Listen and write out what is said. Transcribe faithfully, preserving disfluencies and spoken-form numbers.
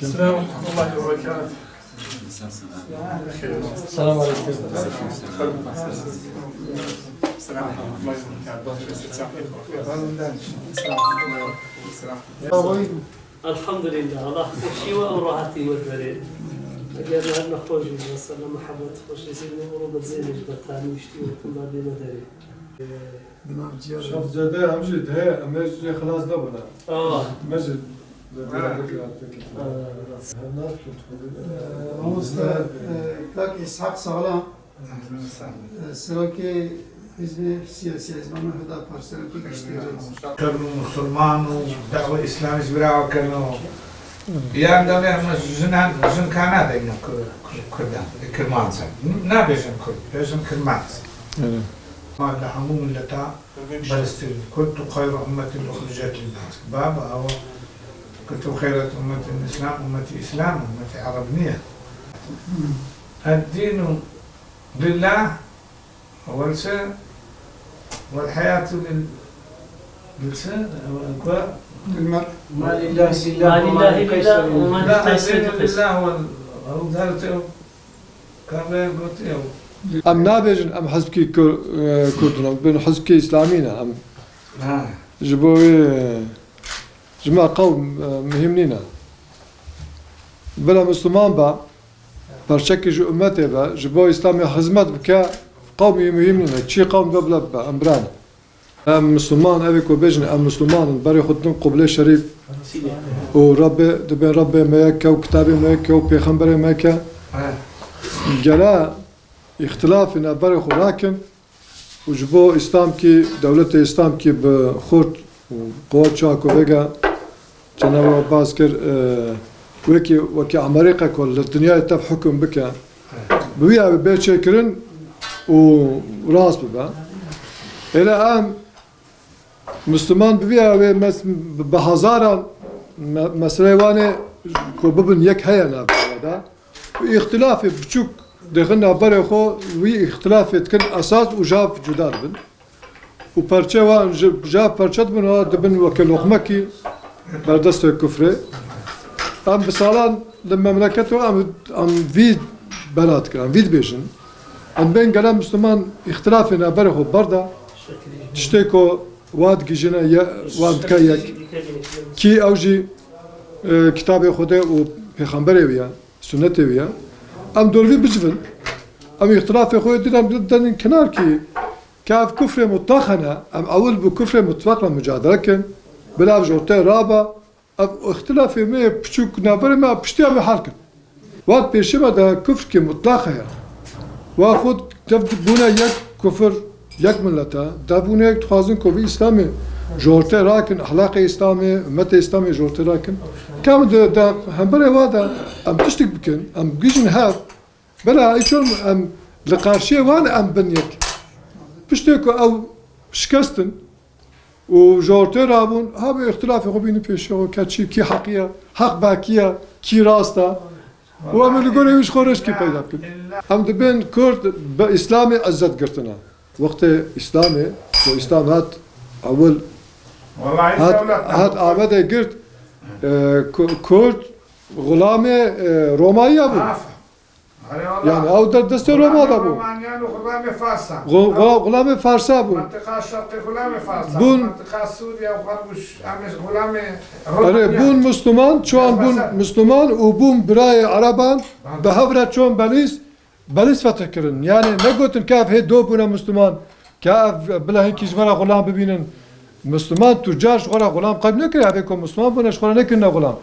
السلام ورحمة الله وبركاته. السلام عليكم. السلام ورحمة الله وبركاته. السلام ورحمة الله وبركاته. Elhamdulillah, Allah xweşî we û rahetî we diberê. Eger her nexweş bû, mesela muhebbet, xweşî û rûmet zêde ji betanî û ştî û tunda dêne derê. Şef zêde em jî dihê, em ê jî xilas nebûne. Ah. Me jî zêde Ah. bikira pekî. Ah. Hem nas tut. Mamoste, e, Kak Îshak Sağlam, Serokê Hizbê Siyasî Ezmanê Heda Parti, Serokê Giştî. Kevin û Musulman û dawa Îslamî ji bira kin û yan demê em jinan, jinka nadeyne Kur-, Kur-, Kurdan, Kirmancan. Nabêjin Kurd, bêjin Kirmanc. Evet. Ma li hemû milleta berstir. Kuntum xeyra ummetin uxricet linnâs. Baba, ew kuntum xeyra ummetin Îslam, ummetî Îslam, ummetî Ereb niye. Eddînu lillah, welse, wel heyatu lil-, lilse, wel kwa. Lilmer. Ma lillahi lillah, ma lil qeyser lillah, ma lil qeyser lillah. Lillah, wel, ew derte, kare gotiye. Em nabêjin em hizbkî Kur-, e, Kurd in, em bin hizbkî Îslamî ne, em Ha. ji bo wê, e, ji me qewm, e, muhîm nîne. Bila Misliman be, parçekî ji ummetê be, ji bo Îslamê xizmet bike, qewmî muhîm nîne. Çi qewm be bila bibe, em birane. Em Misliman, ev ê ku bêjin, em Misliman in, berê xwe didin Qiblê Şerîf û Rebbê, dibên Rebbê me yek e û kitabê me yek e û pêxemberê me yek e. He. Gele îxtilafê ne berê xwe rakin û ji bo Îslamkî, dewletê Îslamkî bi xurt û quwet çawa ku vêga Cenab-ı Abbas kir, e, wekî, wekî Amerîka ku li dinyayê tev hukm bike, bi wî awê bê çêkirin û rast bibe. Êle em Misliman bi vî awê mes-, bi hezaran me-, meseleyê wan ê ku bibin yek heye nav de. Û îxtilafê biçûk dixin navberê xwe, wî îxtilafê dikin esas û jav cuda dibin. Û perçe wan ji, ji perçe dibin, wan dibin weke loqmekî ber destê kufrê. Em bi salan li memleketê em, em vî bela dikin, em vî dibêjin. Em bên gele Misliman îxtilafê navberê xwe berda. Tiştê ku wa digihîjine ye, wan dike yek. Kî ew jî, e, kitabê Xwedê û pêxemberê wî ye. Sunnetê wî ye. Em dorvî bicivin. Em îxtilafê xwe dîn em denin kenar kî, ke ev kufrê mutlaq hene, em ewil bi kufrê mutlaq re mucadele kin. Bila ev ji ortê rabe. Ev îxtilafê me yê piçûk navberê me piştî em ê hal kin. Wext pêşê me de kufrkê mutlaq heye. Wa xwe dev bûne yek kufr, yek millet e. Dev bûne yek dixwazin ku bi Îslamê ji ortê rakin, ehlaqê Îslamê, ummetê Îslamê ji ortê rakin. Ka em di, di hemberê wa de em tiştik bikin, em bigihîjin hev, bela îçon em li qarşiyê wan em bin yek. Piştê ku ew şikestin û ji ortê rabûn, ha bi îxtilafê xwe bînin pêşiya xwe, ke çi, kî heqî ye, heq be kî ye, kî rast e. Û em ê li gorî wî ji xwe rêşkî peyda bikin. Em dibên Kurd bi Îslamê izzet girtine. Wextê Îslamê, ku Îslam hat ewil, Wallahî hat, dewlet hat Amedê girt, e, Ku-, Kurd xulamê, e, Romayiya bû. Aferin. Erê wala. Yani ew der destê Roma de bû. Romaniyan û xulamê Farsa. Xu-, xu-, xulamê Farsa bû. Mentiqa Şerqê xulamê Farsa. Bûn. Mentiqa Sûriye û Xerbuş, em ê xulamê Erê, Romaniyan. Bûn Müslüman, çawan bûn Müslüman û bûn birayê Ereban, bi hev re çon Belîz, Belîz fetih kirin. Yani negotin ke ev hê do bûne Müslüman, ke ev bila hinkî ji me re xulam bibînin. Müslüman tucar ji xwe re xulam qebl nekiriye, evê ku Müslüman bûne ji xwe re nekirine xulam.